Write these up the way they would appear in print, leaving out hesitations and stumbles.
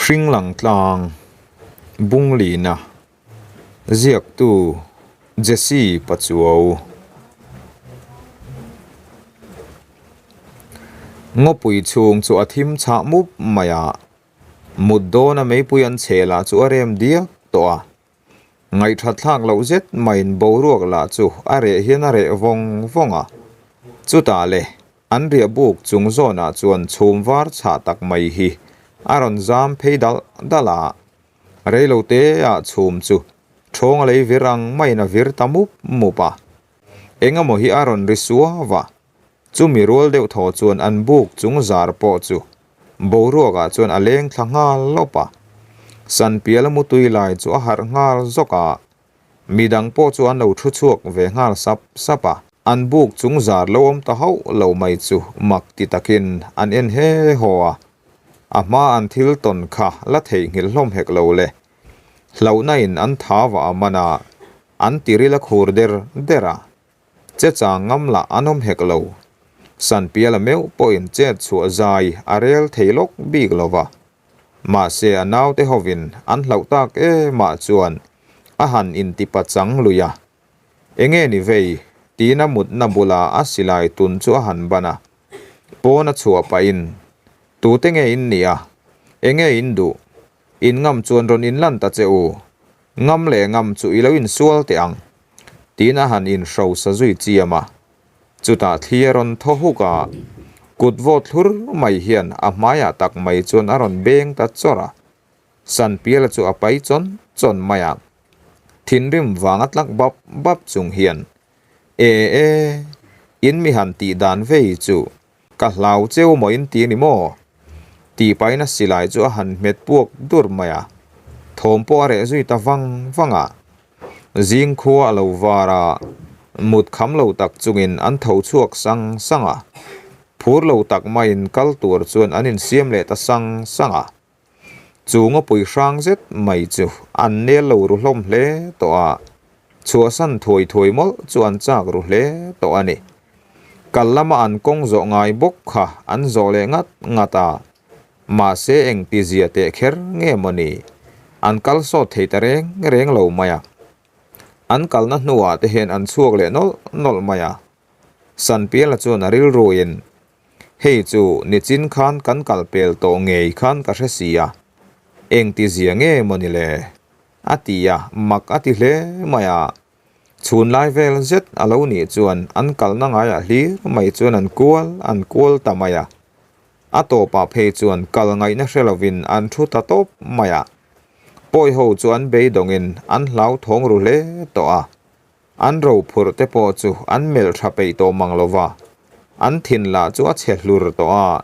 Hringlang tlang Bunglina Ziaktu Jesse Pachuau Ngawpui chhung chu a thim chhah mup mai a, mut dawna meipui an chhe lah chu a rem diak tawh a. Ngaihthat thlak loh zet maiin boruak lah chu a reh hian a reh vawng vawng a. Chutah le, an riah buk chung zawnah chuan chhum var chhah tak mai hi a rawn zam phei dalh dalh a. Reilo te ah chhum chu ṭhawng a lei vir ang maiin a vir ta mup mup a. Engemaw hi a rawn ri suau a, chumi rual deuh thaw chuan an buk chung zar pawh chu Boruakah chuan a leng thla nghal lawp a, Sanpiala mutui lai chu a harh nghal zawk a, midang pawh chu an lo thu chhuak ve nghal sap sap a. An buk chung zar lo awm ta hauh lo mai chu mak ti takin an en he haw a, a hma an thil tawn kha la theihnghilh hlawm hek lo le. Hlauhna in an tha vah a man a, an tiril a khur der der a. Che chang ngam lah an awm hek lo. Sanpiala meuh pawhin chet chhuah zai a rel thei lawk bik lo va. Mahse a naute hovin an hlauh tak emah chuan a han intipa chang lui a. Enge ni vei? tiin a mutna bula a silai tun chu a han ban a. Pawn a chhuah pahin, Tute nge in nih a? Enge in duh? In ngam chuan rawn inlan ta che u. Ngam leh ngam chu i lo insual teh ang. Tiin a han inhro sa zui chiam a. Chutah thli a rawn thaw huk a, kut vawt thlur mai hian a hmaiah tak mai chuan a rawn beng ta chawrh a. Sanpiala chu a pai chawn chawn mai a. Thinrim vang a tlak bap bap chung hian, E e, in mi han tih dan vei chu Ka hlau cheu maw in ti a ni maw? Tih pahin a silai chu a han hmet puak dur mai a, thawm pawh a reh zui ta vang vang a. Zing khua a lo var a, mut kham lo tak chungin an tho chhuak sang sang a. Phur lo tak maiin kal tur chuan an insiam leh ta sang sang a. Chu ngawpui hrang zet mai chu an nel lo ru hlawm hle tawh a, chhuahsan thuai thuai mawlh chu an chak ru hle tawh a ni. Kal lama an kawng zawh ngai bawk kha an zawh leh ngat ngat a, mahse engti zia teh kher nge maw ni, an kal sawt thei ta reng reng lo mai a. An kalna hnuah te hian an chhuak leh nawlh nawlh mai a, Sanpiala chuan a rilruin Hei chu nichin khan kan kal pel tawh ngei khan ka hre si a, engti zia nge maw ni le? A ti a, mak a ti hle mai a. Chhun lai vel zet a lo nih chuan an kalna ngaiah hlir mai chuan an kual an kual ta mai a. A tawpah phei chuan kal ngaihna hre lovin an thu ta tawp mai a. Pawi ho chu an beidawngin an hlauthawng ru hle tawh a. An rophurh te pawh chu an melh tha peih tawh mang lo va, an thin lah chu a chhe hlur tawh a.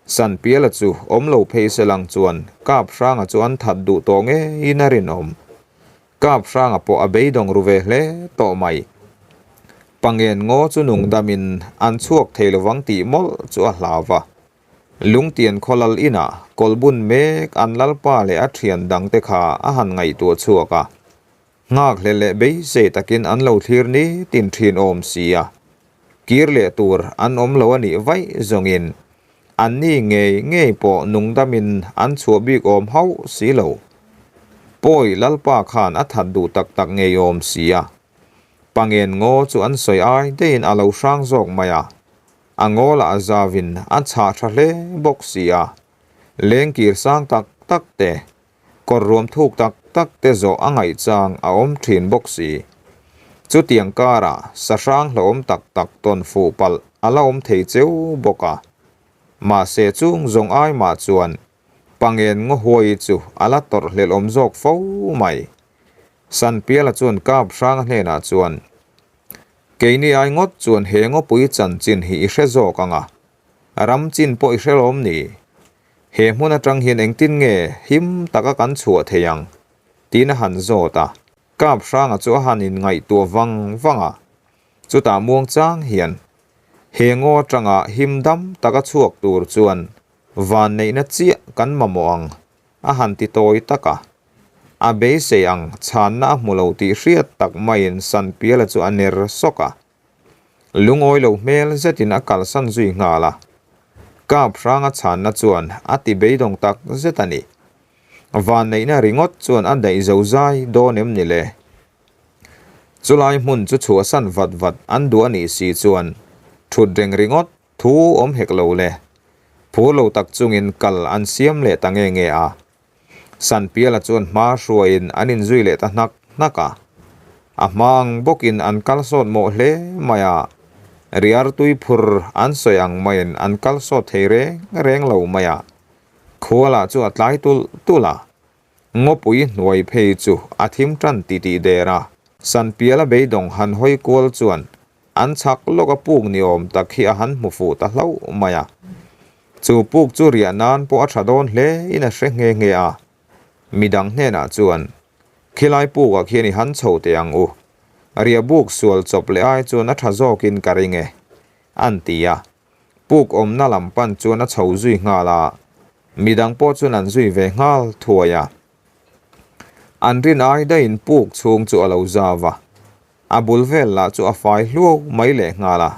Sanpiala chu awm lo phei se lang chuan Kaphranga chu an that duh tawh ngeiin a rinawm. Kaphranga pawh a beidawng ru ve hle tawh mai. Pangen ngaw chu nungdamin an chhuak thei lovang tih mawlh chu a hlau va. Lungtian khaw lal inah kawlbun mek an lalpa leh a thian dangte kha a han ngaihtuah chhuak a. Nghakhleh leh beisei takin an lo thlir ni tin thin awm si a, kir leh tur an awm lo a nih vaih zawngin an ni ngei ngei pawh nungdamin an chhuah bik awm hauh si lo. Pawi Lalpa khan a that duh tak tak ngei awm si a, Pangen ngaw chu an sawi ai deihin a lo hrang zawk mai a, a ngaw lah a zavin a chhah tha hle bawk si a, lengkir sang tak tak te Kawr ruam thuk tak tak te zawh a ngaih chang a awm thin bawk si. Chutiang karah sahrang hlauhawm tak tak tawn fuh palh a la awm thei cheu bawk a. Mahse chung zawng ai mah chuan Pangen Ngawhuai chu a la tawrh hlelhawm zawk fo mai. Sanpiala chuan Kap Hranga hnenah chuan, Keini ai ngawt chuan he ngawpui chanchin hi i hre zawk ang a, ram chin pawh i hre lawm ni? He hmun atang hian engtin nge him taka kan chhuah thei ang? tiin a han zawt a. Kap hranga chu a han inngaihtuah vang vang a. Chutah muang chang hian he ngaw atanga him dam taka chhuak tur chuan vanneihna chiah kan mamawh ang a han ti tawi tak a. A beisei ang chhanna a hmu lo tih hriat tak maiin Sanpiala chu a ner sawk a. Lungawi lo hmel zetin a kalsan zui nghal a, Kap hranga chhanna chuan a ti beidawng tak zet a ni. Vanneihna ringawt chuan a daih zo zai dawn em ni le? Chulai hmun chu chhuahsan vat vat an duh a nih si chuan thut reng ringawt thu awm hek lo le. Phur lo tak chungin kal an siam leh ta nge nge a. Sanpiala chuan hma hruaiin an inzui leh ta hnak hnak a. A hma ang bawkin an kal sawt mawh hle mai a, riar tui phur an sawi ang maiin an kal sawt thei reng reng lo mai a. Khua lah chu a tlai tulh tulh a, ngawpui hnuai phei chu a thim tan titih der a. Sanpiala beidawng han hawi kual chuan An chhak lawk a puk ni awm tak hi a han hmu fuh ta hlauh mai a. Chu puk chu riah nan pawh a tha dawn hle in a hre nghe nghe a. Midang hnenah chuan, Khilai pukah khian i han chho teh ang u. Riah buk sual chawp leh ai chuan a tha zawkin ka ring e, an ti a. Puk awmna lam pan chuan a chho zui nghal a, midang pawh chuan an zui ve nghal thuai a. An rin ai daihin puk chhung chu a lo zau a. A bul vel lah chu a fai hluau mai leh nghal a,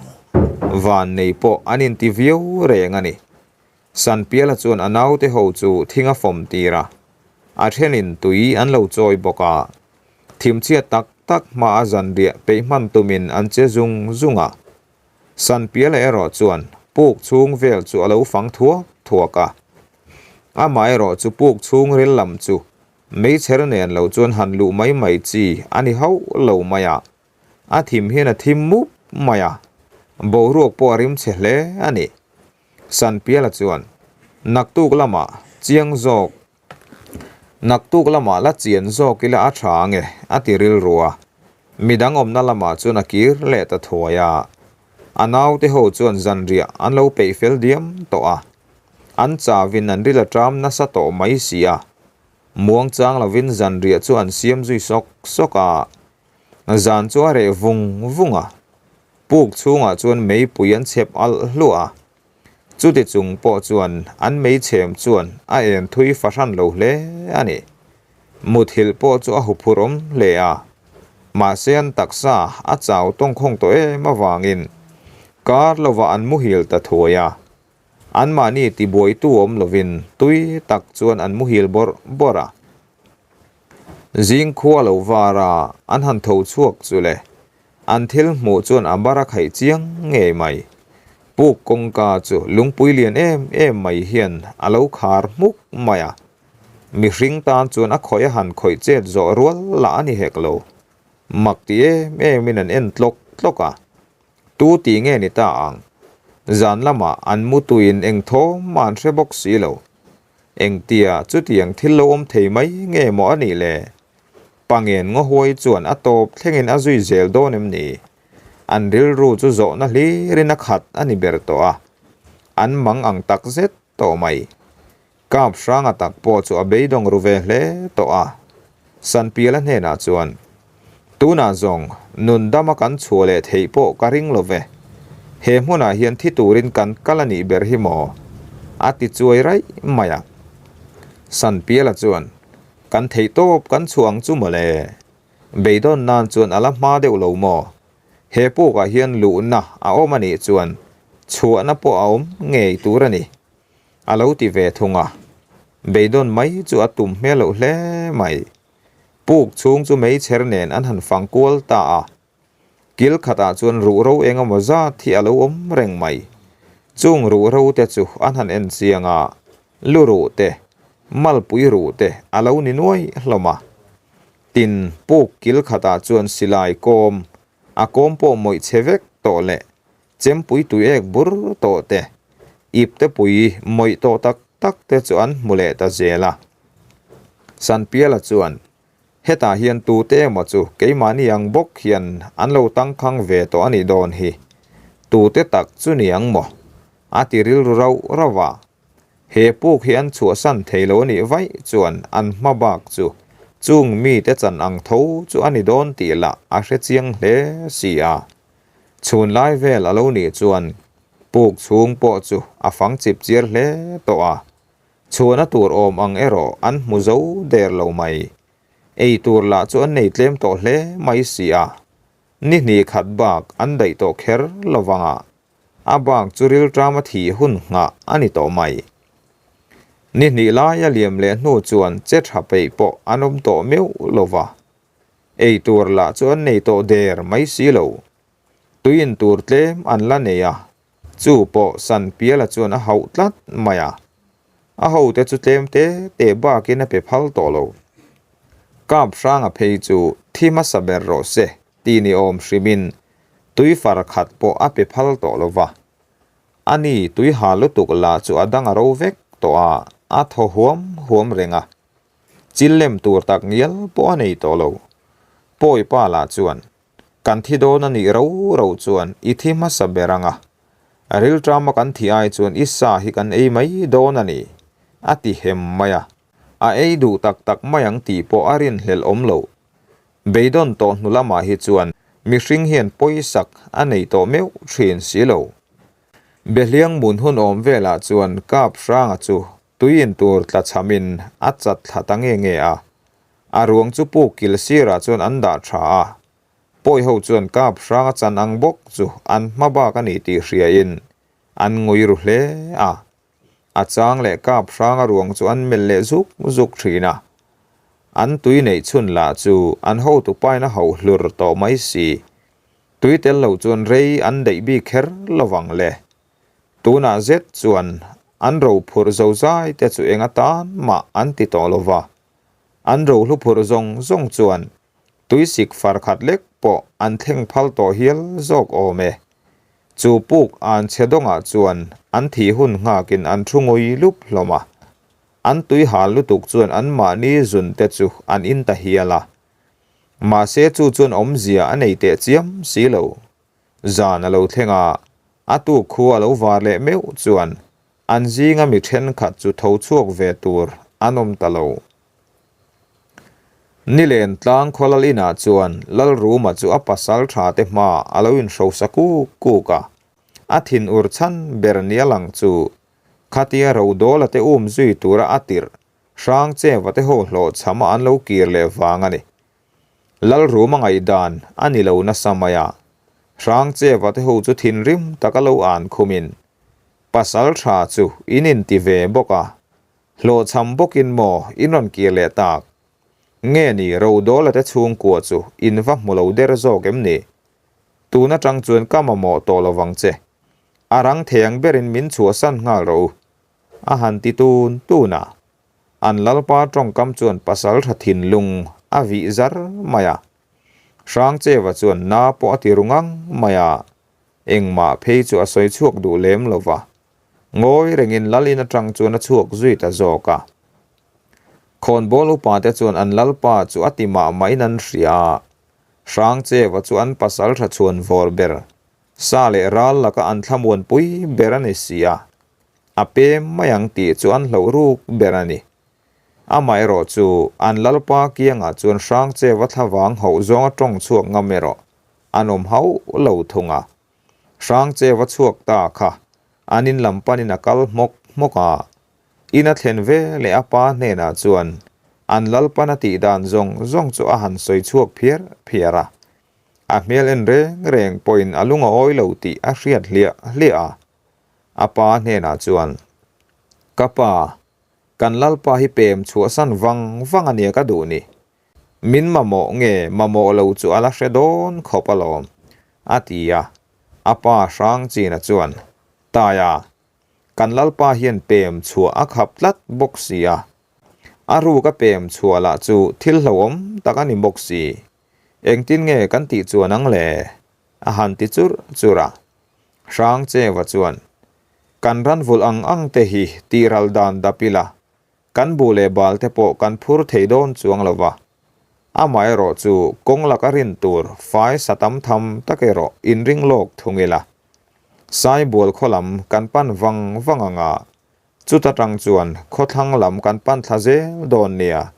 van nei pawh an inti viau reng a ni. Sanpiala chuan a naute ho chu thing a fawm tir a, a thenin tui an lo chawi bawk a, thimchhiat tak tak hma a zanriah peih hman tumin an che zung zung a. Sanpiala erawh chuan puk chhung vel chu a lo fang thuak thuak a, amaherawh chu puk chhungril lam chu Meichher nen lo chuan han luh mai mai chi a ni hauh lo mai a, a thim hian a thim mup mai a, boruak pawh a rim chhe hle a ni. Sanpiala chuan, Naktuk lamah chiang zawk, naktuk lamah la chian zawk ila a tha ange a ti rilru a, midang awmna lamah chuan a kir leh ta thuai a, a naute ho chuan zanriah an lo peih fel diam tawh a. An chauhin an ril a ṭam nasa tawh mai si a, muang chang lovin zanriah chu an siam zui sawk sawk a, zan chu a reh vung vung a, puk chhungah chuan meipui an chhep alh hluah a, chuti chung pawh chuan an meichhem chuan a en thui fahran lo hle a ni. Muthilh pawh chu a huphurh awm hle a, mahse an taksa a chau tawngkhawng tawh em avangin kar lovah an muhil ta thuai a. Anmahni tibuaitu awm lovin tui tak chuan an muhil bawrh bawrh a. Zing khua lo var a, an han tho chhuak chu le. An thil hmuh chuan a bar a khaih chiang ngei mai. Puk kawngka chu lungpui lian em em mai hian a lo khar hmuk mai a. Mihring tan chuan a khawih a han khawih chet zawh rual lah a ni hek lo. Mak ti em emin an en tlawk tlawk a. Tu tih nge ni ta ang? Zan lamah an mutuin eng thawm mah an hre bawk si lo. Engtia chutiang thil lo awm thei mai nge maw a nih le? Pangen Ngawhuai chuan a tawp thlengin a zui zel dawn em ni? An rilru chu zawhna hlirin a khat a ni ber tawh a, an mang ang tak zet tawh mai. Kap hranga tak pawh chu a beidawng ru ve hle tawh a. Sanpiala hnenah chuan, Tunah zawng nun dama kan chhuah leh theih pawh ka ring lo ve. He hmunah hian thi turin kan kal a nih ber hi maw? a ti chuai raih mai a. Sanpiala chuan, Kan theih tawp kan chhuah ang chu maw le? Beidawn nan chuan a la hma deuh lo maw? He pukah hian luhna a awm a nih chuan chhuahna pawh a awm ngei tur a ni. A lo ti ve thung a, beidawn mai chu a tum hmel loh hle mai. Puk chhung chu meichher nen an han fang kual ta a, kil khatah chuan ruhro eng emaw zat hi a lo awm reng mai. Chung ruhro te chu an han en chiang a, lu ruh te, malpui ruh te a lo ni nuai hlawm a. Tin, puk kil khatah chuan silai kawm, a kawm pawh mawih chhe vek tawh leh Chempui tuiek bur tawh te, ipte pui mawih tawh tak tak te chu an hmu leh ta zel a. Sanpiala chuan, Hetah hian tute emaw chu keimahni ang bawk hian an lo tangkhang ve tawh a nih dawn hi. Tute tak chu ni ang maw? A ti rilru rauh rauh a. He puk hi an chhuahsan thei lo a nih vaih chuan an hma bak chu chung mite chan ang tho chu a ni dawn tih lah a hre chiang hle si a. Chhun lai vel a lo nih chuan puk chhung pawh chu a fang chip chiar hle tawh a, chhuahna tur awm ang erawh an hmu zo der lo mai. Ei tur lah chu an nei tlem tawh hle mai si a, ni hnih khat bak an daih tawh kher lo vang a, a bak chu rilṭam a thih hun nghah a ni tawh mai. Ni hnih laia liam leh hnu chuan che tha peih pawh an awm tawh meuh lo va, ei tur lah chu an nei tawh der mai si lo. Tui in tur tlem an la nei a, chu pawh Sanpiala chuan a hauh tlat mai a. A hote chu tlem te te bakin a pe phal tawh lo. Kap hranga phei chu thi hmasa ber rawh se tih ni awm hrimin tui far khat pawh a pe phal tawh lo va. A ni tui ha lutuk lah chu a dang a ro vek tawh a, a thaw huam huam reng a. Chil lem tur tak ngial pawh a nei tawh lo. Pawi pa lah chuan, Kan thi dawn a nih ro ro chuan i thi hmasa ber ang a. Rilṭama kan thi ai chuan i sa hi kan ei mai dawn a ni, a ti hem mai a. A ei duh tak tak mai ang tih pawh a rinhlelh awm lo. Beidawn tawh hnu lamah hi chuan mihring hian pawisak a nei tawh meuh thin si lo. Behliang mun hun awm velah chuan Kap Hranga chu tui in tur tla chhamin a chat thla ta nge nge a. A ruang chu puk kil sirah chuan an dah tha a. Pawi ho chuan Kap Hranga chan ang bawk chu an hma bak a ni tih hriain an ngui ru hle a. A chang leh kap hranga ruang chu an melh leh zuk zuk thin a. An tui neih chhun lah chu an hotu pain a hauh hlur tawh mai si. Tui tel lo chuan rei an daih bik kher lovang le. Tunah zet chuan an ro phurh zo zai te chu eng atan mah an ti tawh lo va. An ro hlu phurh zawng zawng chuan Tuisik far khat lek pawh an thleng phal tawh hial zawk awm e. Chu puk an chhe dawngah chuan an thih hun nghakin an thu ngawi lup hlawm a. An tui hal lutuk chuan anmahni zun te chu an in ta hial a. Mahse chu chuan awmzia a nei teh chiam si lo. Zan a lo thleng a, a tuk khu a lo var leh meuh chuan an zinga mi thenkhat chu tho chhuak ve tur an awm ta lo. Nilen tlang khaw lal inah chuan Lalruma chu a pasal tha te hma a lo inhrosa kuk kuk a, a thin ur chhan ber nia lang chu khatia Rodawla te um zui tura a tirh Hrangcheva te ho hlawh chhama an lo kir leh vang a ni. Lalruma ngaihdan a ni lo nasa mai a, Hrangcheva te ho chu thinrim taka lo an khumin pasal tha chu in inti ve bawk a, Hlawhchham bawkin maw in rawn kir leh tak? Nge ni Rodawla te chhungkua chu in va hmu lo der zawk em ni? Tun atang chuan ka mamawh tawh lo vang che. A rang thei ang berin min chhuahsan nghal rawh u. A han ti tun tun a. An lalpa tawngkam chuan pasaltha thinlung a vih zar mai a. Hrangcheva chuan na pawh a ti ru ngang mai a. Engmah phei chu a sawi chhuak duh lem lo va. Ngawi rengin lal in atang chuan a chhuak zui ta zawk a. Khawnbawl upa te chuan an lalpa chu a ti mah mahin an hria a. Hrangcheva chu an pasal tha chhuan vawr ber, sa leh ral laka an thlamuan pui ber a ni si a. A pem mai ang tih chu an hloh ruk ber a ni. Amaherawh chu an lalpa kiangah chuan Hrangcheva thlavang hauh zawnga tawng chhuak ngam erawh an awm hauh lo thung a. Hrangcheva chhuak ta kha an in lam panin a kal hmawk hmawk a. In a thlen ve leh a pa hnenah chuan an lalpan a tih dan zawng zawng chu a han sawi chhuak phiar phiar a. A hmel en reng reng pawhin a lung a awi lo tih a hriat hliah hliah a. A pa hnenah chuan, Ka pa, kan lalpa hi pem chhuahsan vang vang a nia ka duh ni. Min mamawh nge mamawh lo chu a la hre dawn khawp alawm, a ti a. A pa Hrangchina chuan, Taia, kan lalpa hian pem chhuah a khap tlat bawk si a. A ruka pem chhuah lah chu thil hlauhawm tak a ni bawk si. Engtin nge kan tih chuan ang le? a han ti churh churh a. Hrangcheva chuan, Kan ranvulh ang ang te hi tihral dan dap ila, Kan bu leh bal te pawh kan phur thei dawn chuang lo va. Amaherawh chu kawng laka rin tur fai sa tam tham tak erawh inring lawk thung ila. Saibual khaw lam kan pan vang vang ang a, chuta tang chuan khawthlang lam kan pan thla zel dawn nia,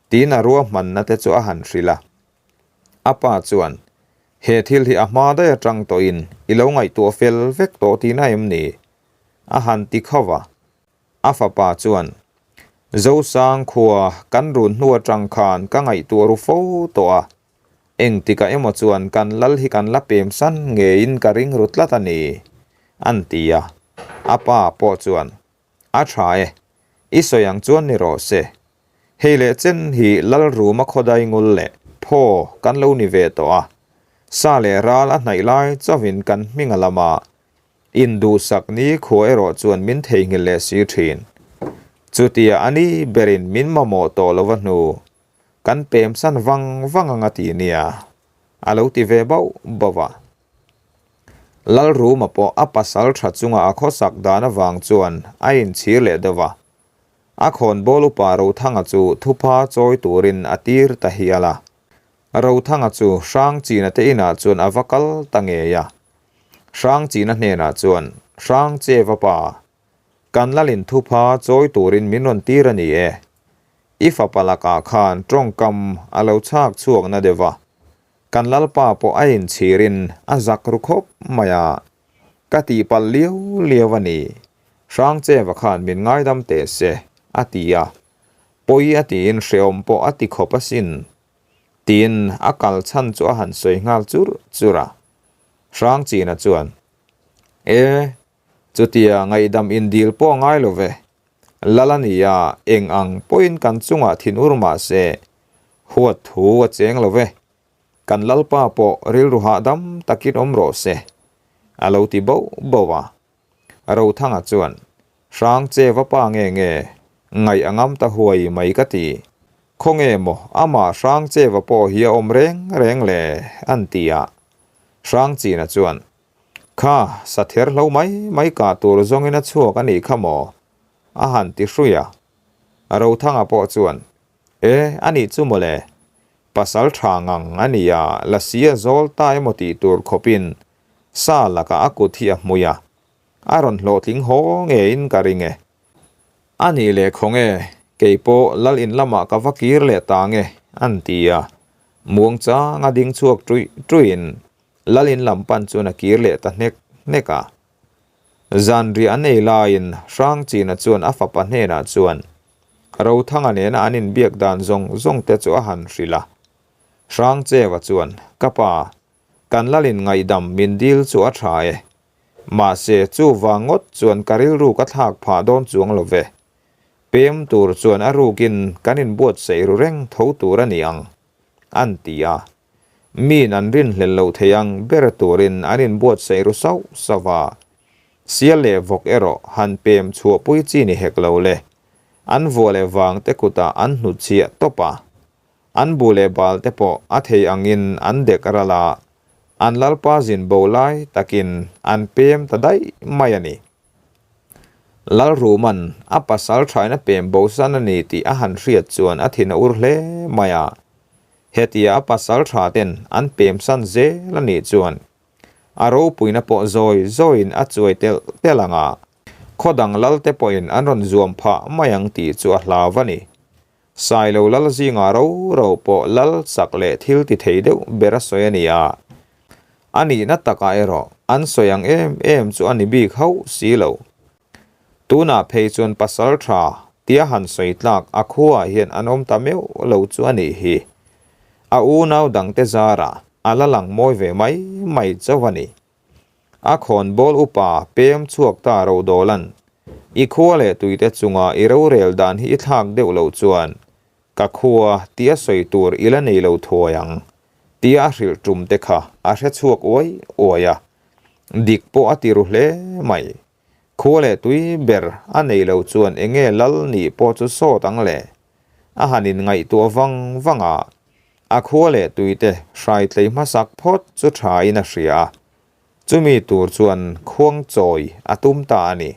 tiin a ruahmanna te chu a han hrilh a. A pa chuan, He thil hi a hma daih atang tawhin i lo ngaihtuah fel vek tawh tihna em ni? a han ti khauh a. A fapa chuan, Zosang khua kan run hnu atang khan ka ngaihtuah ru fo tawh a, engtikah emaw chuan kan lal hi kan la pem san ngeiin ka ring ru tlat a ni, an ti a. A pa pawh chuan, A tha e. I sawi ang chuan ni rawh se. Hei leh chen hi lal ruma khawdai ngul leh phaw kan lo ni ve tawh a, sa leh ral a hnaih lai chauhin kan hming a lam a, induhsak ni khua erawh chuan min theihnghilh leh si thin. Chutia a ni berin min mamawh tawh lova hnu kan pemsan vang vang ang a ti nia, a lo ti ve bauh bauh a. Lalruma pawh a pasal tha chunga a khawsak dan avang chuan a inchhir leh deuh a. A khawnbawl upa Rothanga chu thupha chawi turin a tir ta hial a. Rothanga chu Hrangchina te inah chuan a va kal ta ngei a. Hrangchina hnenah chuan, Hrangcheva pa, kan lalin thupha chawi turin min rawn tir a ni e. I fapa lakah khan tawngkam a lo chhak chhuak na deuh a. Kan Lalpa pawh a inchhirin a zak ru khawp mai a, ka tihpalh liau liau a ni. Hrangcheva khan min ngaidam teh se, a ti a. Pawi a tiin hreawm pawh a ti khawp asin. Tiin a kal chhan chu a han sawi nghal chur chur a. Hrangchina chuan, E, chutia ngaihdam indil pawh a ngai lo ve. Lal a ni a, eng ang pawhin kan chungah thin ur mah se, huat thu a cheng lo ve. Kan Lalpa pawh rilru hahdam takin awm rawh se, a lo ti bauh bauh a. Rothanga chuan, Hrang che va pa nge nge, ngaih a ngam ta huai mai ka ti. Khawnge maw amah Hrang che va pawh hi a awm reng reng le, an ti a. Hrangchina chuan, Kha, sa ther hlo mai mai kah tur zawngin a chhuak a nih kha maw? a han ti hrui a. Rothanga pawh chuan, E, a nih chu mawle. Pasal tha ngang a ni a, lasi a zawl ta emaw tih tur khawpin sa lakah a kut hi a hmui a. A rawn hlawhtling haw ngeiin ka ring e. A nih leh khaw nge, kei pawh lal in lamah ka va kir leh ta nge, an ti a. Muangchanga ding chhuak ṭuih ṭuihin Lalin lam pan chuan a kir leh ta hnek hnek a. Zanriah an ei laiin Hrangchina chuan a fapa hnenah chuan Rothanga nena an inbiak dan zawng zawng te chu a han hrilh a. Hrangcheva chuan, Ka pa, kan Lalin ngaihdam min dil chu a tha e. Mahse, chuvang ngawt chuan ka rilru ka thlak phah dawn chuang lo ve. Pem tur chuan a rukin kan inbuatsaih ru reng tho tur a ni ang, an ti a. Miin an rinhlel loh thei ang ber turin an inbuatsaih ru sauh sauh a. Sial leh vawk erawh han pem chhuahpui chi ni hek lo le. An vuah leh vang te kutah an hnutchhiah tawp a. An bu leh bal te pawh a thei angin an dek ral a, an lalpa zin bo lai takin an pem ta daih mai a ni. Lalruman a pasal thaina pem bo san a ni tih a han hriat chuan a thin a ur hle mai a. Hetia a pasal tha ten an pem san zel a nih chuan a ropuina pawh zawi zawiin a chuai telh telh ang a, khaw dang lal te pawhin an rawn zuam phah mai ang tih chu a hlau a ni. Sailo lal zingah ro ro pawh lal chak leh thil ti thei deuh ber a sawi a ni a, a nihna takah erawh an sawi ang em em chu a ni bik hauh si lo. Tunah phei chuan pasal tha tia han sawi tlak a khuaah hian an awm ta meuh lo chu a nih hi. A unau dangte zarah a la lang mawi ve mai mai chauh a ni. A khawnbawl upa pem chhuak ta Rodawla'n, I khua leh tuite chunga i rorel dan hi i thlak deuh loh chuan ka khua tia sawi tur i la nei lo thuai ang tia a hrilh tum te kha a hre chhuak uai uai a. Dik pawh a ti ru hle mai. Khua leh tui ber a nei lo chuan enge lal nih pawh chu sawt ang le? A han in ngaihtuah vang vang a, a khua leh tui te hrai tlei hmasak phawt chu tha in a hria a, chumi tur chuan khuang chawi a tum ta a ni.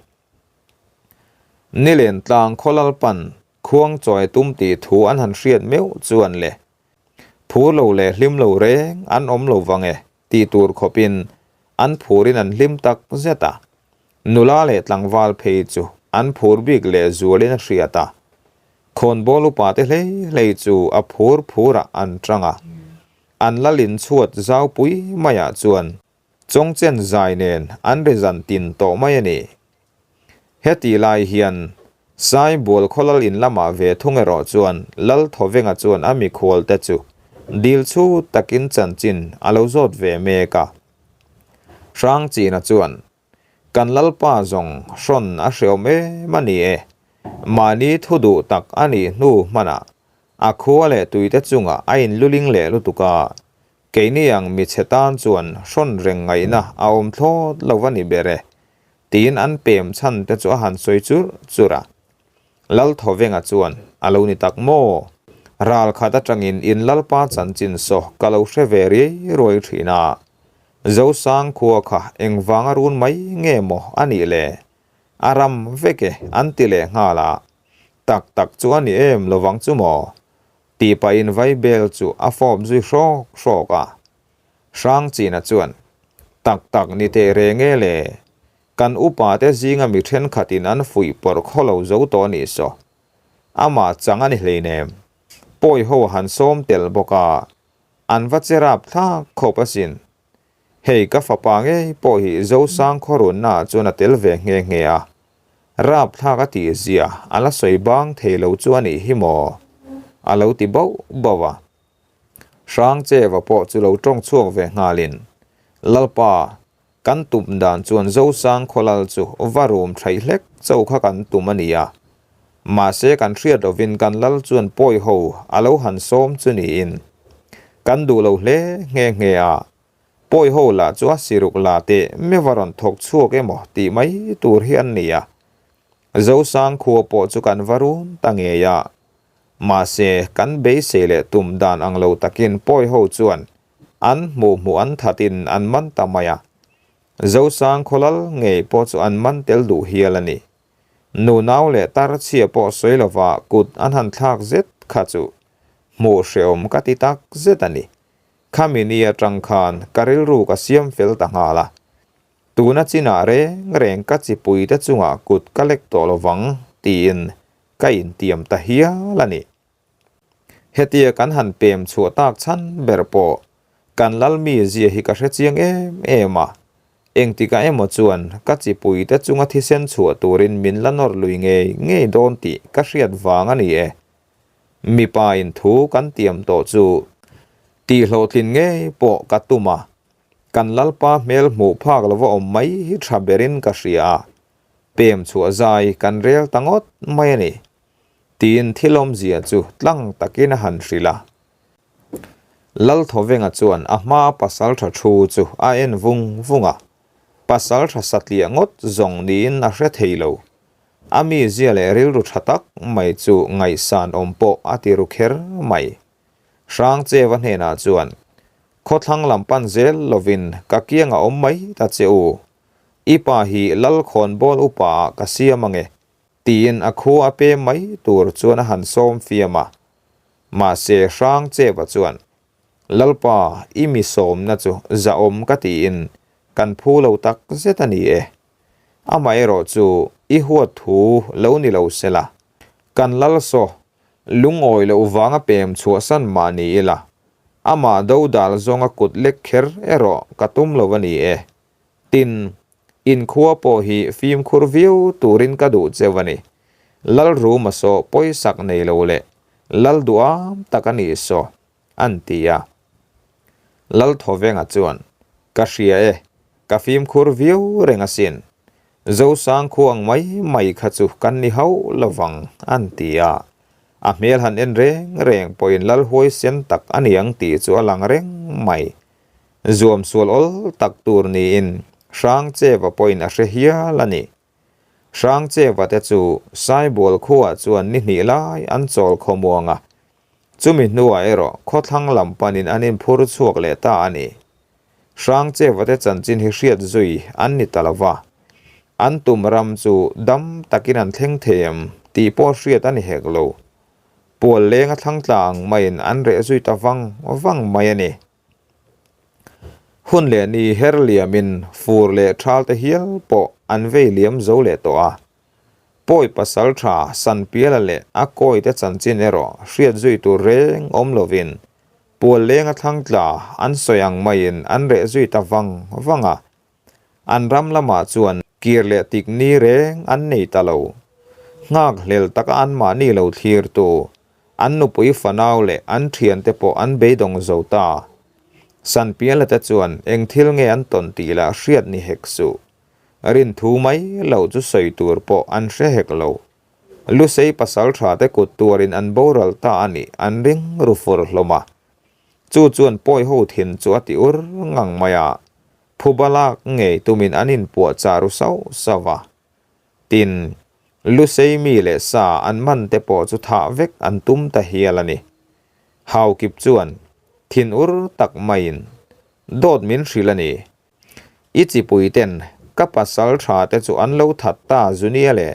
Nilen tlang khaw lalpan khuang chawi a tum tih thu an han hriat meuh chuan le, phur lo leh hlim lo reng an awm lo vang e. Tih tur khawpin an phurin an hlim tak zet a, nula leh tlangval phei chu an phur bik leh zualin a hriat a. Khawnbawl upa te hlei hlei chu a phur phurah an tang a, an lalin chhuat zaupui maiah chuan chawngchen zai nen an ri zan tin tawh mai a ni. Heti lai hian Saibual khawlal in lamah ve thung erawh chuan Lal Thawvenga chuan a mikhual te chu dil chhut takin chanchin a lo zawt ve mek a. Hrangchina chuan, Kan Lalpa zawng hrawn a hreawm em a ni e. Mahni thu duh tak a nih hnu hmanah a khua leh tuite chungah a inluling leh lutuk a, keini ang michhe tan chuan hrawn reng ngaihna a awm thlawt lo a ni ber e, tiin an pem chhan te chu a han sawi churh churh a. Lalthawvenga chuan, A lo ni tak maw? Ral khat atangin in Lalpa chanchin saw ka lo hre ve riai ruai thin a. Zosang khua kha engvanga run mai nge maw a nih le? A ram vek e an ti leh nghal a. Tak tak chu a ni em lovang chu maw? Tih pahin Vaibel chu a fawp zui hrawk hrawk a. Hrangchina chuan, Tak tak ni teh reng e le? Kan upa te zinga mi thenkhatin an fuih pawrh khaw lo zo tawh nih saw. Amah chang a ni hleinem. Pawi ho han sawm tel bawk a, an va che rap thlak khawp asin. Hei ka fapa ngei pawh hi Zosang khawrunna ah chuan a tel ve nghe nghe a. Rap thlak a tih zia a la sawi bang thei lo chu a nih hi maw? A lo ti bauh bauh a. Hrangcheva pawh chu lo tawng chhuak ve nghalin, Lalpa, Kan tum dan chuan Zosang khawlal chu va rum thaih hlek cho kha kan tum a ni a. Mahse kan hriat lovin kan lal chuan pawi ho a lo han sawm chu niin. Kan duh lo hle nghe nghe a. Pawi ho lah chu a siruk la teh meuh a rawn thawk chhuak emaw tih mai tur hi an ni a. Zosang khua pawh chu kan va run ta ngei a. Mahse kan beisei leh tum dan ang lo takin pawi ho chuan An hmuh hmuh an thatin an man ta mai a, Zosang khawlal ngei pawh chu an man tel duh hial a ni. Nunau leh tar chhia pawh sawi lova kut an han thlak zet kha chu hmuh hreawm ka ti tak zet a ni. Khami ni atang khan ka rilru ka siam fel ta nghal a, tuna chinah reng reng ka chipui te chungah kut ka lek tawh lovang tiin ka intiam ta hial a ni. Hetia kan han pem chhuah tak chhan ber pawh kan Lalmi zia hi ka hre chiang em em a, engtikah emaw chuan ka chipui te chunga thisen chhuah turin min la nawr lui ngei ngei dawn tih ka hriat vang a ni e. Mipa in thu kan tiam tawh chu tih hlawhtlin ngei pawh ka tum a, kan Lalpa hmel hmuh phak lova awm mai hi tha berin ka hria a, pem chhuah zai kan rel ta ngawt mai a ni. Tiin thil awmzia chu tlang takin a han hrilh a. Lalthawvenga chuan a hmaa pasaltha thu chu a en vung vung a, pasaltha satliah ngawt zawng niin a hre thei lo. A mizia leh rilru tha tak mai chu ngaihsan awm pawh a ti ru kher mai. Hrangcheva hnenah chuan, Khawthlang lam pan zel lovin ka kiangah awm mai ta che u. I pa hi Lalkhawnbawl upa ah ka siam ange. Tiin a khu a pem mai tur chuan a han sawm fiam a. Mahse Hrangcheva chuan, Lalpa, i mi sawmna chu zahawm ka tiin kan phu lo tak zet a ni e. Amaherawh chu i huat thu lo ni lo se la, kan lal saw lungawi loh vanga pem chhuahsan mah ni ila, amah dodal zawnga kut lek kher erawh ka tum lo a ni e. Tin, Inkhua pawh hi fimkhur viau turin ka duh cheu a ni. Lalruma saw pawisak nei lo leh Lal duham tak a nih saw, an ti a. Lalthawvenga chuan, Ka hria e, ka fimkhur viau reng asin. Zosang khu ang mai mai kha chu kan ni hauh lovang, an ti a. A hmel han en reng reng pawhin Lal huaisen tak a ni ang tih chu a lang reng mai. Zuam sual awl tak tur niin Hrangcheva pawhin a hre hial a ni. Hrangcheva te chu Saibual khuaah chuan ni hnih lai an chawl khawmuang a, chumi hnuah erawh khawthlang lam panin an inphur chhuak leh ta a ni. Hrangcheva te chanchin hi hriat zui an ni ta lo va, an tum ram chu dam takin an thleng thei em tih pawh hriat a ni hek lo. Pual lenga thlang tla ang maiin an reh zui ta vang vang mai a ni. Hun leh ni her liamin fur leh thal te hial pawh an vei liam zo leh tawh a. Pawi pasal tha Sanpiala leh a kawi te chanchin erawh hriat zui tur reng awm lovin pual lenga thlang tla an sawi ang maiin an reh zui ta vang vang a. An ram lamah chuan kir leh tik ni reng an nei ta lo. Nghakhlel taka anmahni lo thlirtu, an nupui fanau leh an thiante pawh an beidawng zo ta. Sanpiala te chuan eng thil nge an tawn tih lah hriat ni hek suh. Rinthu mai lo chu sawi tur pawh an hre hek lo. Lusei pasalṭha te kut tuarin an boral ta a nih an ring ru fur hlawm a. Chu chuan pawi ho thin chu a ti ur ngang mai a, phuba lak ngei tumin an inpuah chah ru sauh sauh a. Tin, Lusei mi leh sa an man te pawh chu thah vek an tum ta hial a ni. Haukip chuan thin ur tak maiin dawt min hrilh a ni. I chipui ten ka pasal tha te chu an lo that ta Zunia le.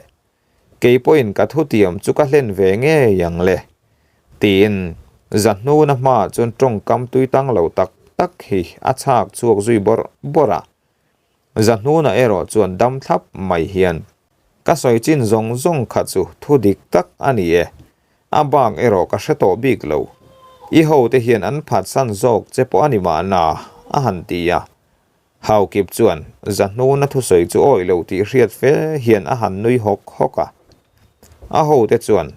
Kei pawhin ka thutiam chu ka hlen ve ngei ang le. Tiin Zahnuna hmaah chuan tawngkam tui tang lo tak tak hi a chhak chhuak zui bawrh bawrh a. Zahnuna erawh chuan dam thlap mai hian, Ka sawi chin zawng zawng kha chu thu dik tak a ni e. A bak erawh ka hre tawh bik lo. I hote hian an phatsan zawk che pawh a ni mahna, a han ti a. Haukip chuan Zahnuna thusawi chu awih lo tih hriat fe hian a han nui hawk hawk a. A hote chuan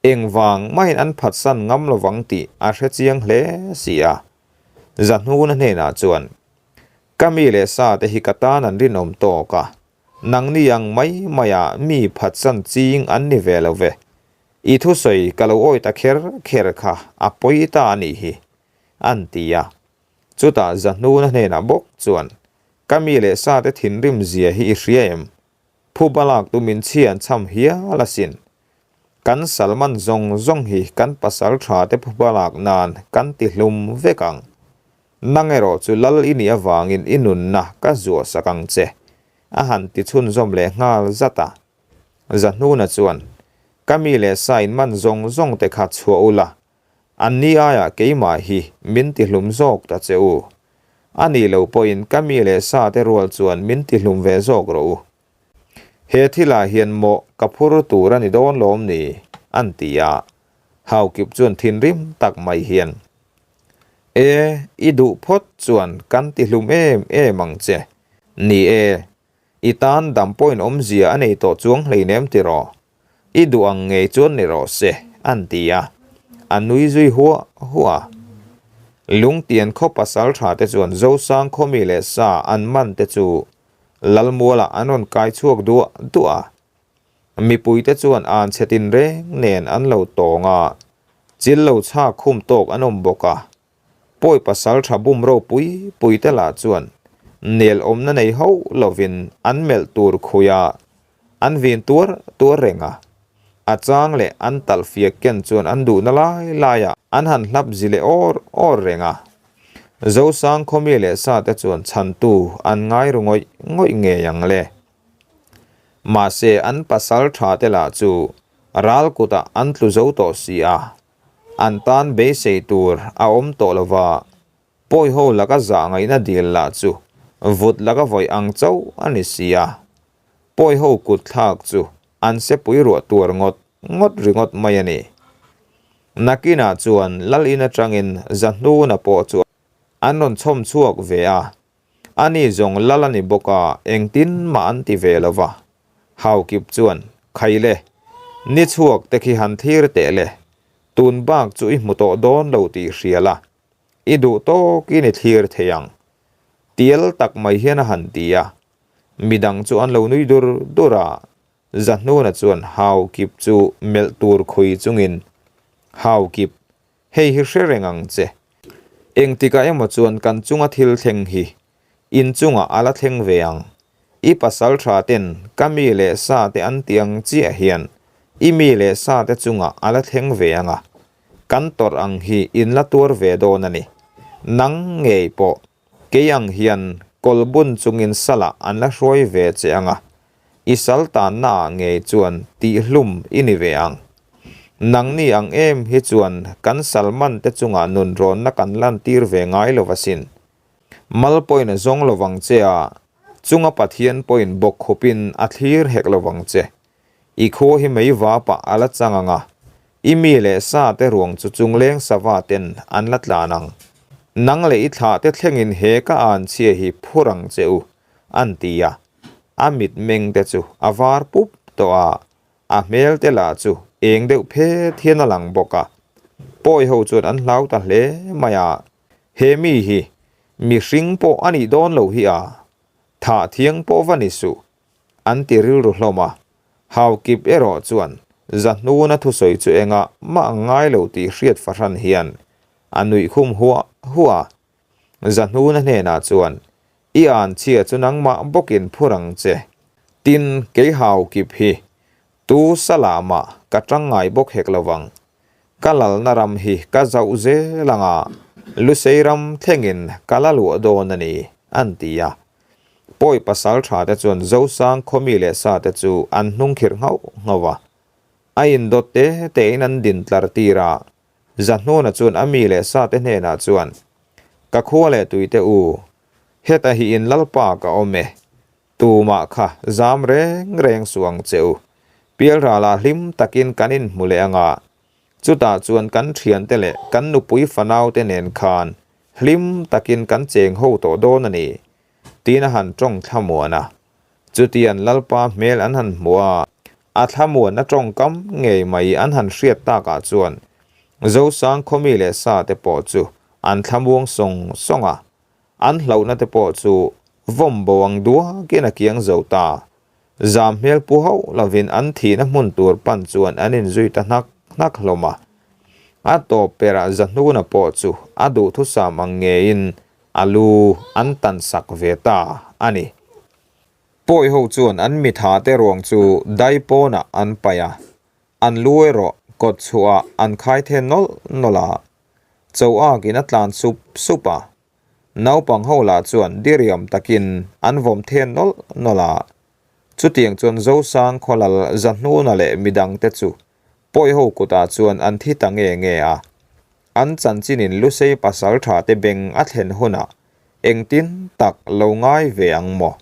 engvang mahin an phatsan ngam lovang tih a hre chiang hle si a. Zahnuna hnenah chuan, Ka mi leh sa te hi ka tan an rinawm tawk a, nangni ang mai maia mi phatsan ching an ni ve lo ve. I thusawi ka lo awi ta kher kher kha a pawi ta a nih hi, an ti a. Chutah Zahnuna hnenah bawk chuan, Ka mi leh sa te thinrim zia hi i hria em? Phuba lak tu min chhi an cham hial asin. Kan Salman zawng zawng hi kan pasal tha te phuba lak nan kan ti hlum vek ang. Nang erawh chu lal i nih avangin i nunna ka zuah sak ang che, a han ti chhunzawm leh nghal zat a. Zahnuna chuan, Ka mi leh sa in man zawng zawng te kha chhuah ula, An ni aiah keimah hi min tihlum zawk ta che u. A nih lo pawhin ka mi leh sa te rual chuan min tihlum ve zawk rawh u. He thilah hian mawh ka phur tur a ni dawn lawm ni? an ti a. Haukip chuan thinrim tak mai hian, E, i duh phawt chuan kan tihlum em em ang che. Ni e, i tan dam pawhin awmzia a nei tawh chuang hleinem tiraw? I duh ang ngei chuan ni rawh se, an ti a. A nui zui huah huah a. Lungtian khaw pasal tha te chuan Zosang khaw mi leh sa an man te chu Lalmualah an rawn kai chhuak duah duah a. Mipui te chuan an chhe tinreng nen an lo tawng a, chil lo chhak khum tawk an awm bawk a. Pawi pasal tha bum ropui pui te lah chuan nel awmna nei hauh lovin an melh tur khui a, an vin tuar tuar reng a. A chang leh an talh fiak ken chuan an duhna lai laiah an han hlap zi leh awr awr reng a. Zosang khawmi leh sa te chuan chhantu an ngai ru ngawih ngawih ngei ang le. Mahse an pasal tha te lah chu ral kutah an tlu zo tawh si a. An tan beisei tur a awm tawh lo va, pawi ho laka zah ngaihna dil lah chu vut laka vawi ang chauh a ni si a. Pawi ho kut thlak chu an sepui ruah tuar ngawt ngawt ringawt mai a ni. Nakinah chuan Lal in atangin Zahnuna pawh chu an rawn chhawm chhuak ve a, ani zawng Lal a ni bawk a, engtin mah an ti ve lo va. Haukip chuan, Khai le, ni chhuak te khi han thlir teh le, tun bak chu i hmu tawh dawn lo tih hria la, i duh tawkin i thlir thei ang. Tial tak mai hian a han ti a, midang chu an lo nui dur dur a, Zahnuna chuan Haukip chu melh tur khui chungin, Haukip, hei hi hre reng ang che. Engtikah emaw chuan kan chunga thil thleng hi in chungah a la thleng ve ang. I pasal tha ten ka mi leh sa te an ti ang chiah hian i mi leh sa te chungah a la thleng ve ang a, kan tawrh ang hi in la tuar ve dawn a ni. Nang ngei pawh kei ang hian kawl bun chungin salah an la hruai ve che ang a, i sal tanna ah ngei chuan tihhlum i ni ve ang. Nangni ang em hi chuan kan salman te chungah nunrawnna kan lantir ve ngai lo asin. Mal pawhin a zawng lo vang che a, chunga Pathian pawhin bawk khupin a thlir hek lo vang che. I khua hi mei vapah a la chang ang a, i mi leh sa te ruang chu chungleng sava ten an la tlan ang. Nang leh i thlah te thlengin he ka an chhia hi phur ang che u, an ti a. A mitmeng te chu a var pup tawh a, a hmel te lah chu eng deuh phet hian a lang bawk a. Pawi ho chuan an hlau ta hle mai a. He mi hi mihring pawh a nih dawn lo hi a, thah thiang pawh va ni suh, an ti rilru hlawm a. Haukip erawh chuan Zahnuna thusawi chu engah mah ang ngai lo tih hriat fahran hian a nuih khum huah huah a. Zahnuna hnenah chuan, I an chhia chu nangmah bawkin phur ang che. Tin, kei hau kip hi tu salah mah ka tang ngai bawk hek lo vang. Ka lalna ram hi ka zauh zel ang a, Lusei ram thlengin ka la luah dawn a ni, an ti a. Pawi pasal tha te chuan Zosang khawmi leh sa te chu an hnung khirh nghauh nghauh a. A indawt te tein an din tlar tir a. Zahnuna chuan a mi leh sa te hnenah chuan, Ka khua leh tui te u, heta hi in lalpa ka awm e. Tumah kha zam reng reng suh ang che u. Pialralah hlim takin kan inhmu leh ang a, chutah chuan kan thiante leh kan nupui fanaute nen khan hlim takin kan cheng ho tawh dawn a ni, tiin a han tawng thlamuan a. Chutian Lalpa hmel an han hmu a, a thlamuan a tawngkam ngei mai an han hriat takah chuan Zosang khawmi leh sa te pawh chu an thlamuang sawng sawng a, An hlauhna te pawh chu vawm bo ang duakin a kiang zo ta. Zam hmel pu hauh lovin an thihna hmun tur pan chuan an inzui ta hnak hnak hlawm a. A tawp perah Zahnuna pawh chu a duhthusam ang ngeiin a lu an tan sak ve ta a ni. Pawi ho chuan an mitha te ruang chu dai pawnah an paih a, an lu erawh kawt chhuahah an khai then nawlh nawlh a. Cho akin a tlan sup sup a, naupang ho lah chuan diriam takin an vawm then nawlh nawlh a. Chutiang chuan Zosang khawlal Zahnuna leh midangte chu pawi ho kutah chuan an thi ta nge nge a. An chanchinin Lusei pasal tha te beng a thlen hunah engtin tak lo ngai ve ang maw?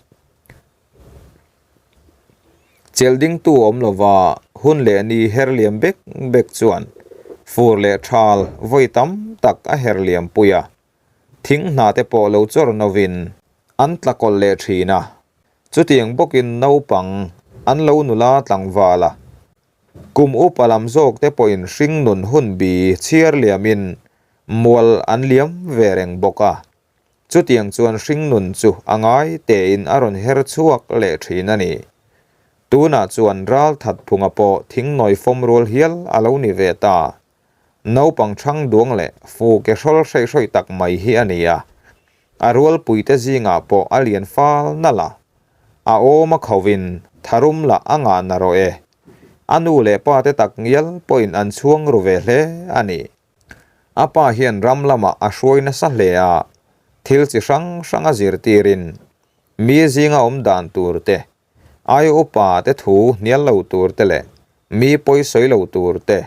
Chelh dingtu awm lova hun leh ni her liam bek bek chuan fur leh thal vawi tam tak a her liam pui a, thing hna te pawh lo chawr novin an tla kawlh leh thin a, chutiang bawkin naupang an lo nula tlangval a, kum upa lam zawk te pawhin hringnun hun bi chhiar liamin mual an liam ve reng bawk a. Chutiang chuan hringnun chu a ngai tein a rawn her chhuak leh thin a ni. Tunah chuan ral that phunga pawh thingnawi fawm rual hial a lo ni ve ta. Naupang chhang duang leh fu ke hrawl hreih hrawih tak mai hi a ni a. A rualpuite zingah pawh a lian fal nalh a. A awm a khovin tharum lah a ngah na rawh e. A nu leh pa te tak ngial pawhin an chhuang ru ve hle a ni. A pa hian ram lamah a hruai nasa hle a, thil chi hrang hrang a zirtirin mi zinga awm dan tur te, ai upa te thu hnial lo tur te leh mi pawi sawi lo tur te,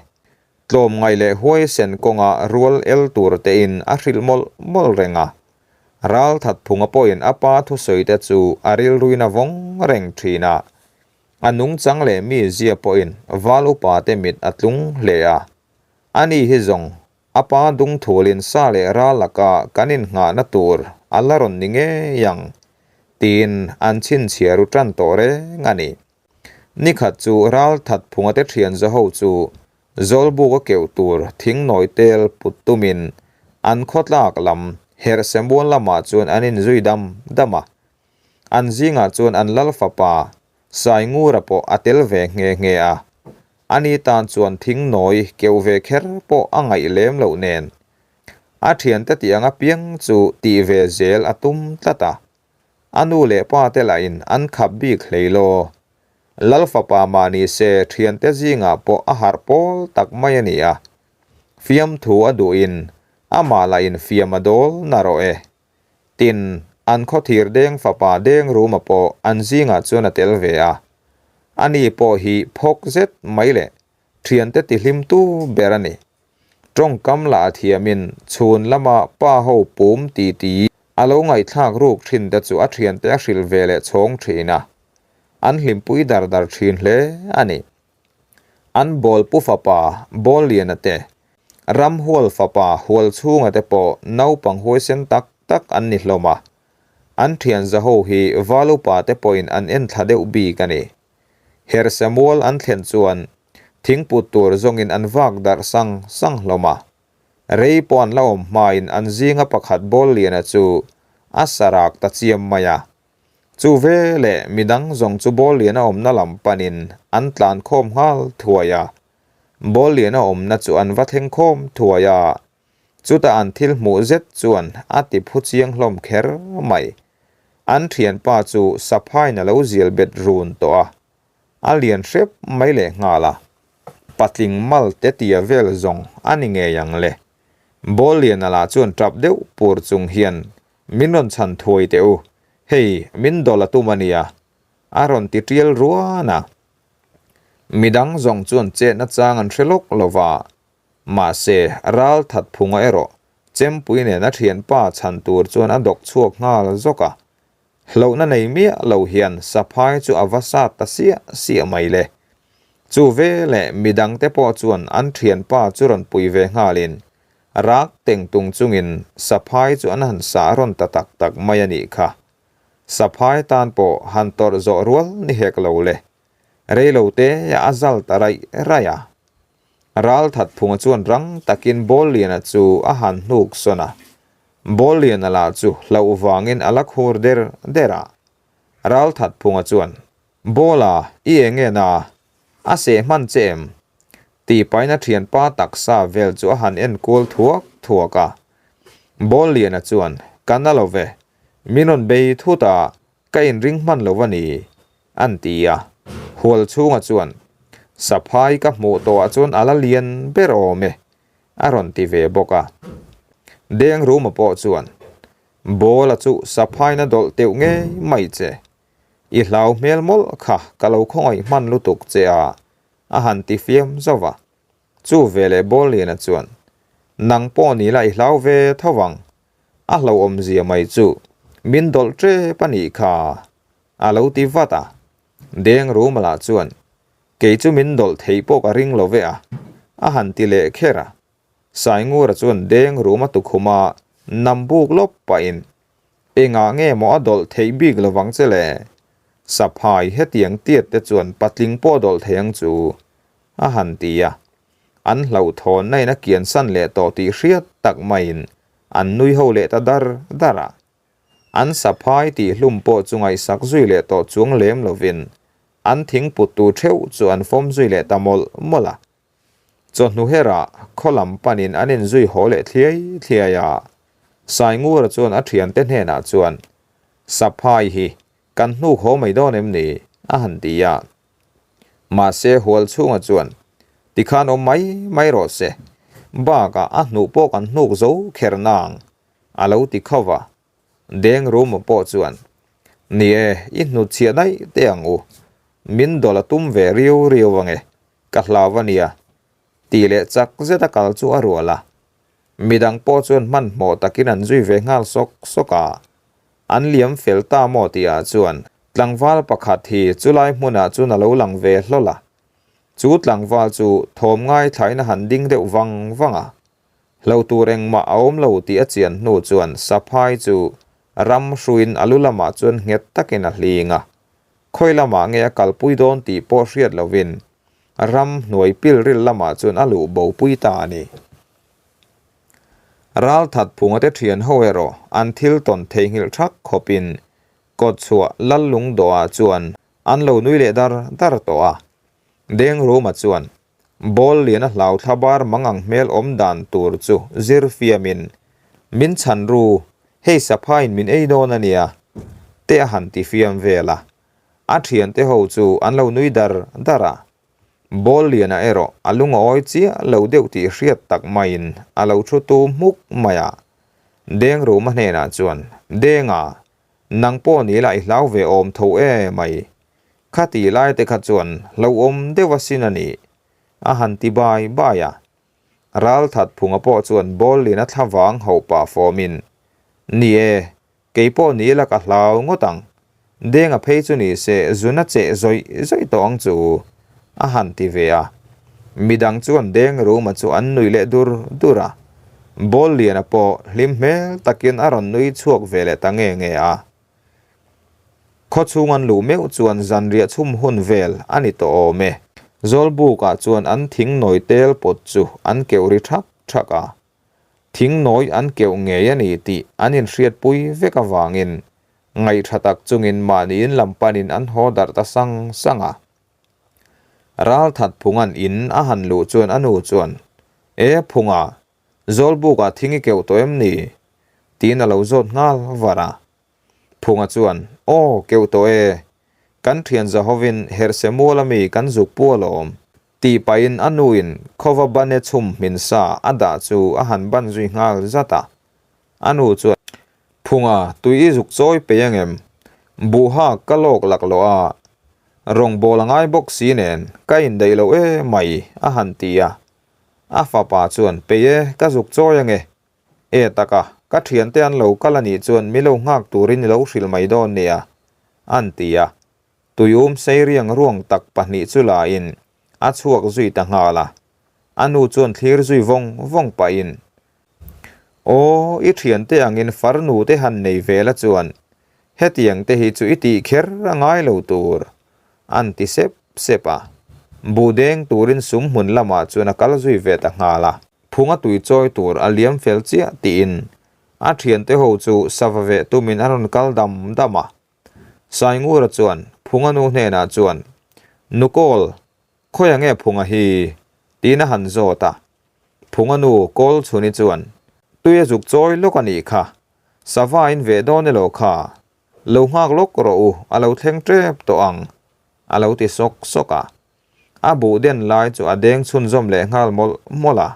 tlawmngaih leh huaisen kawnga rual el tur tein a hrilh mawlh mawlh reng a. Ralthat phunga pawhin a pa thusawi te chu a rilruin a vawng reng thin a, a nungchang leh mi zia pawhin val upa te mit a tlung hle a. Ani hi zawng a pa dungthulin sa leh ral laka kan innghahna tur a la rawn ni ngei ang, tiin an chhinchhiah ru tan tawh reng a ni. Nikhat chu ral that phunga te thian zaho chu Zawlbuk a keuh tur thingnawi tel put tumin an khawtlak lam Herhsemual lamah chuan an inzui dam dam a. An zingah chuan an lal fapa Saingura pawh a tel ve nghe nghe a. Ani tan chuan thing nawi keuh ve kher pawh a ngaih lem loh nen, a thiante tih ang apiang chu tih ve zel a tum tlat a. A nu leh pa te lahin an khap bik hlei law. Lal fapa mah ni se thiante zingah pawh a harh pawl tak mai a ni a. Fiamthu a duhin amah lahin fiam a dawl narawh e. Tin, an khawthir deng fapa deng ruma pawh an zingah chuan a tel ve a. Ani pawh hi phawk zet mai leh thiante tihlimtu ber a ni. Tawngkam lah a thiamin chhun lama pa ho pum titi a lo ngaihthlak ruk thin te chu a thiante a hrilh ve leh chhawng thin a. An hlimpui dar dar thin hle a ni. An bawl pu fapa Bawlliana te, Ramhual fapa Hualchhunga te pawh naupang huaisen tak tak an ni hlawm a. An thian zaho hi val upa te pawhin an en thla deuh bik a ni. Herhsemual an thlen chuan thingput tur zawngin an vak darh sang sang hlawm a. Rei pawh an la awm hmain an zinga pakhat Bawlliana chu a sarak ta chiam mai a. Chu veleh midang zawng chu ball lian a awmna lam panin an tlan khawm nghal thuai a. Bawlliana awmna chu an va thleng khawm thuai a, chutah an thil hmuh zet chuan a ti phu chiang hlawm kher mai. An thianpa chu saphaiin a lo zial bet run tawh a, a lian hrep mai leh nghal a, patling mal te tia vel zawng a ni ngei ang le. Bawlliana lah chuan tap deuh pur chung hian min rawn chhan thuai teh u, hei min dawlh a tum a nia, a rawn ti tial ruan a. Midang zawng chuan chetna chang an hre lawk lo va, mahse ral that phunga erawh Chempui nen a thianpa chhan tur chuan a dawk chhuak nghal zawk a. Hlauhna nei miah lo hian saphai chu a va sat ta siah siah mai le. Chu veleh midangte pawh chuan an thianpa chu rawn pui ve nghalin rak teng tung chungin saphai chu an han sah rawn ta tak tak mai a nih kha. Saphai tan pawh han tawrh zawh rual ni hek lo le. Reilo te a zal ta raih raih a. Ral that phunga chuan rang takin Bawlliana chu a han hnuk sawn a. Bawlliana lah chu hlauh vangin a la khur der der a. Ral that phunga chuan, Bawla, i eng en a? A seh hman che em? Tih pahin a thianpa taksa vel chu a han en kual thuak thuak a. Bawlliana chuan, Ka na lo ve. Min rawn bei thut a, ka inring hman lo a ni, an ti a. Hual chhunga chuan, Saphai ka hmuh tawhah chuan a la lian ber awm e, a rawn ti ve bawk a. Deng Ruma pawh chuan, Bawla chu Saphaiin a dawlh teuh ngei mai che. I hlau hmel mawlh kha ka lo khawngaih hman lutuk che a, a han ti fiam zauh a. Chu veleh Bawlliana chuan, Nang pawh ni la i hlau ve tho vang, a hlauhawmzia mai chu min dawlh tep a nih kha, a lo ti vat a. Deng Ruma lah chuan, Kei chu min dawlh theih pawh ka ring lo ve a, a han ti leh kher a. Saingura chuan Deng Ruma tukhuma nam buk lawp pahin, Engah nge maw a dawlh theih bik lovang che le? Saphai hetiang tiat te chuan patling pawh a dawlh thei ang chu, a han ti a. An hlauhthawnna in a kiansan leh tawh tih hriat tak maiin an nui ho leh ta dar dar a. An saphai tih hlum pawh chu ngaihsak zui leh tawh chuang lem lovin an thing puttu theuh chu an fawm zui leh ta mawlh mawlh a. Chawhnu herah khaw lam panin an inzui haw leh thliai thliai a. Saingura chuan a thiante hnenah chuan, Saphai hi kan hnuk haw mai dawn em ni? a han ti a. Mahse hual chhunga chuan, Tikhan awm mai mai rawh se, bakah a hnuh pawh kan hnuk zo kher nang, a lo ti khauh a. Deng Ruma pawh chuan, Ni e, i hnutchhiah daih teh ang u, min dawlh a tum ve riau riau ange, Ka hlau a nia, tih leh chak zet a kal chu a rual a. Midang pawh chuan hmanhmawh takin an zui ve nghal sawk sawk a. An liam fel ta maw tihah chuan tlangval pakhat hi chulai hmunah chuan a lo lang ve hlawl a. Chu tlangval chu thawm ngaithlain a han ding deuh vang vang a. Hlo tur engmah a awm lo tih a chian hnu chuan saphai chu ram hruiin a lu lamah chuan nghet takin a hling a. Khawi lamah nge a kalpui dawn tih pawh hriat lovin ram hnuai pilril lamah chuan a luh bopui ta a ni. Ralthat phunga te thian ho erawh an thil tawn theihnghilh thak khawpin kawtchhuah Lallung dawhah chuan an lo nui leh dar dar tawh a. Dengruma chuan Ball lian a hlau thla bar mang ang hmel awm dan tur chu zir fiamin, Min chhan ru, hei saphaiin min ei dawn a nia, te a han ti fiam vel a. A thiante ho chu an lo nui dar dar a. Ball liana erawh a lung a awi chiah lo deuh tih hriat tak maiin a lo thu tu hmuk mai a. Dengruma hnenah chuan, Denga, nang pawh ni la i hlau ve awm tho e mai. Khati lai te kha chuan hlauhawm deuh asin a ni, a han ti bai bai a. Ralthat phunga pawh chuan ball in a thla vang hauh pah fawmin, Ni e, kei pawh ni ila ka hlau ngawt ang. Denga phei chu ni se zun a cheh zawih zawih tawh ang chu, a han ti ve a. Midang chuan deng ruma chu an nuih leh dur dur a. Ball liana pawh hlim hmel takin a rawn nui chhuak ve leh ta nge nge a. Khawchhung an luh meuh chuan zanriah chhum hun vel a ni tawh awm e. Zawlbukah chuan an thing nawi tel pawt chu an keuh ri thak thak a. Thing nawi an keuh ngei a ni tih an inhriatpui vek avangin ngaihṭha tak chungin mahni in lam panin an haw darh ta sang sang a. Ralthat Phunga'n in a han luh chuan a nu chuan, E Phunga, Zawlbukah thing i keuh tawh em ni? tiin a lo zawt nghal var a. Phunga chuan, Aw, keuh tawh e. Kan thian Zahovin herhse mual ami kan zuk pu alawm, tih pahin a nuin khawva bane chhum hmin sa a dah chu a han ban zui nghal zat a. A nu chuan, Phunga, tui i zuk chawi pei angem? Buhak ka lawk laklawh a, rawngbâwl a ngai bawk si nen ka indaih loh e mai, a han ti a. A fapa chuan, Pei e, ka zuk chawi ange. E taka, ka thiante an lo kal a nih chuan mi lo nghak turin i lo hrilh mai dawn nia, an ti a. Tuium sei riang ruang tak pahnih chu lain a chhuak zui ta nghal a. A nu chuan thlir zui vawng vawng pahin, Aw, i thiante angin farnu te han nei ve la chuan hetiang te hi chu i tih kher a ngai lo tur, an ti sep sep a. Buh deng turin sum hmun lamah chuan a kal zui ve ta nghal a. Phunga tui chawi tur a liam fel chiah tiin a thiante ho chu sava veh tumin an rawn kal dam dam a. Saingura chuan Phunga nu hnenah chuan, Nukawl, khawiah nge Phunga hi? tiin a han zawt a. Phunga nu kawl chhuni chuan, Tui a zuk chawi lawk a nih kha, sava in veh dawn elaw kha? Lo nghak lawk rawh u, a lo thleng tep tawh ang, a lo ti sawk sawk a. A buh den lai chu a deng chhunzawm leh nghal mawlh mawlh a.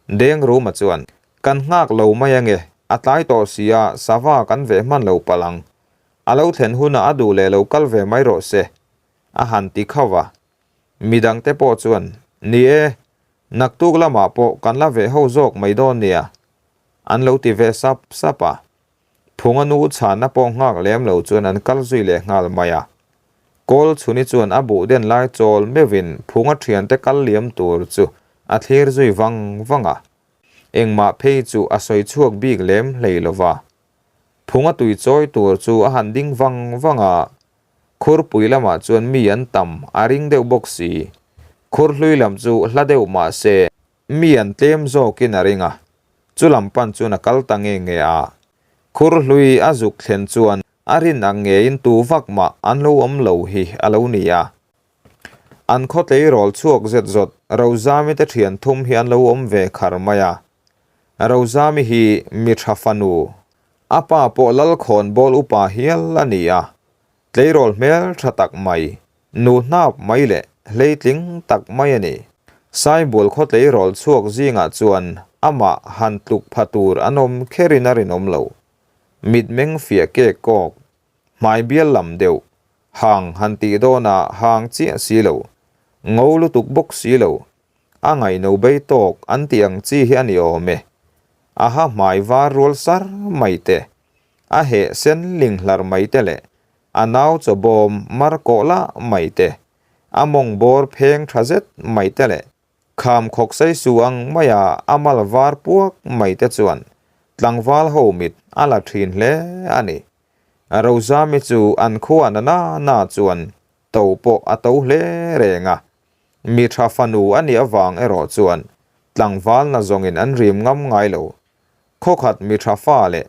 Deng Ruma chuan, Kan nghak lo mai ange, a tlai tawh si a, sava kan veh hman lo palh ang. A lo thlen hunah a duh leh lo kal ve mai rawh se, a han ti khauh a. Midangte pawh chuan, Ni e, naktuk lamah pawh kan la veh ho zawk mai dawn nia, an lo ti ve sap sap a. Phunga nu chhanna pawh nghak lem lo chuan an kal zui leh nghal mai a. Kawl chhuni chuan a buh den lai chawl meuhin Phunga thiante kal liam tur chu a thlir zui vang vang a. Engmah phei chu a sawi chhuak bik lem hlei lo va. Phunga tui chawi tur chu a han ding vang vang a. Khurpui lamah chuan mi an tam a ring deuh bawk si. Khurhlui lam chu hla deuh mah se Mi an tlem zawkin a ring a, chu lam pan chuan a kal ta nge nge a. Khur hlui a zuk thlen chuan a rin ang ngeiin tu vak mah an lo awm lo hi a lo ni a. An khaw tleirawl chhuak zet zawt Rozami te thian thum hi an lo awm ve khar mai a. Rozami hi mi tha fanu, a pa pawh Lalkhawnbawl upa hial a ni a. Tleirawl hmel tha tak mai, nu hnap mai leh hleitling tak mai a ni. Saibual khaw tleirawl chhuak zingah chuan amah han tluk pha tur an awm kherin a rinawm lo. Mitmeng fiah kek kawk, hmai bial lam deuh, hang han tih dawnah hang chiah si lo, ngo lutuk bawk si lo, a ngaihno bei tawk an tih ang chi hi a ni awm e. A ha hmai var rual sar mai te, A heh sen ling hlar mai te leh a nau chaw bawm mar kawh lah mai te, a mawng bawr pheng tha zet mai te leh kham khawk sei su ang maia a mal var puak mai te chuan tlangval ho mit a la thin hle a ni. Rozami chu an khua na na na chuan to pawh a to hle reng a, mi tha fanu a nih avang erawh chuan tlangval na zawngin an rim ngam ngai lo. Khawkhat mi tha fa leh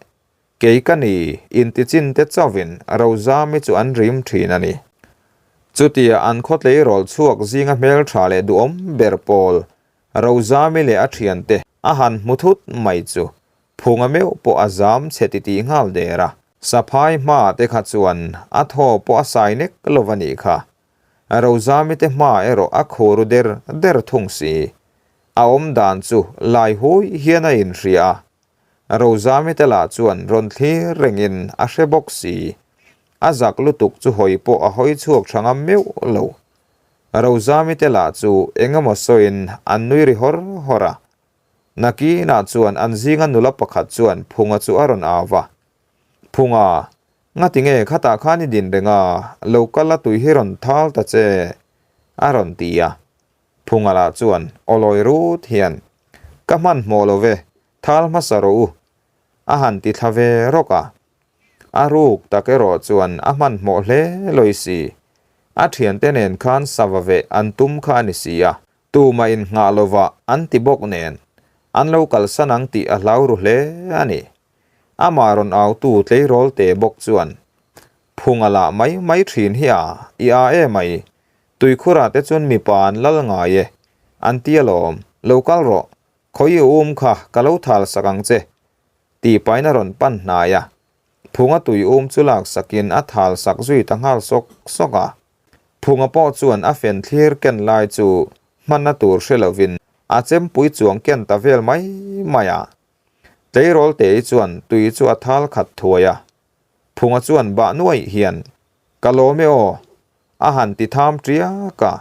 kei ka ni intichin te chauhin Rozami chu an rim thin a ni. Chutia an khaw tleirawl chhuak zinga hmeltha leh duhawm ber pawl Rozami leh a thiante a han hmu thut mai chu phunga meuh pawh a zam chhe titih nghal der a. Saphai hma te kha chuan a thaw pawh a sai nek lo va nih kha. Rozami te hma erawh a khur der der thung si. A awm dan chu lai hui hian a inhria a, Rozami te lah chuan rawn thlir rengin a hre bawk si. A zak lutuk chu hawi pawh a hawi chhuak tha ngam meuh lo. Rozami te lah chu eng emaw sawiin an nui ri hawr hawr a. Nakinah chuan an zinga nula pakhat chuan Phunga chu a rawn au va, Phunga, ngati nge khatah khan i din reng a, lo kal a tui hi rawn thal ta che, a rawn ti a. Phunga lah chuan aw lawi rut hian, Ka hmanhmawh lo ve, thal hmasa rawh u, a han ti thla ve rawk a. A ruk tak erawh chuan a hmanhmawh hle lawi si. A thiante nen khan sava veh an tum kha a ni si a, tumah innghah lovah an ti bawk nen, an lo kalsan ang tih a hlau ru hle a ni. Amah rawn autu tleirawl te bawk chuan, Phunga lah mai mai thin hi a, i a e mai. Tuikhurah te chuan mipa an lal ngai e, an ti alawm, lo kal rawh, khawi i um kha ka lo thal sak ang che, tih pahin a rawn pan hnai a. Phunga tui um chu lak sakin a thal sak zui ta nghal sawk sawk a. Phunga pawh chuan a fen thlir ken lai chu hmanna tur hre lovin a chempui chuang ken ta vel mai mai a. Tleirawl tei chuan tui chu a thal khat thuai a. Phunga chuan bah nuaih hian, Ka lawm e aw, a han ti tham tiak a.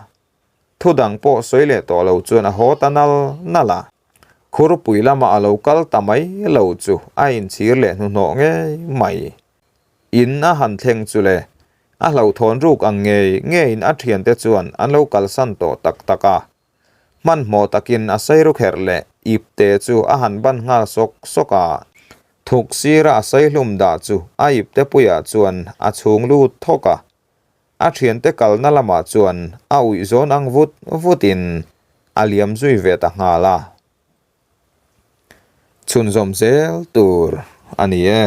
Thu dang pawh sawi leh tawh lo chuan a haw ta nal nal a. Khurpui lama a lo kal ta mai lo chu a inchhir leh hnuhnawh ngei mai. In a han thleng chu le, a hlauhthawn ruk ang ngei ngeiin a thiante chuan an lo kalsan tawh tak tak a. Hmanhmawh takin a sairu kherh leh ipte chu a han ban nghal sawk sawk a. Thuk sira a saihlum dah chu a ipte puiah chuan a chhung lut thawk a. A thiante kalna lamah chuan a uih zawn ang vut vutin a liam zui ve ta nghal a. Chhunzawm zel tur a ni e.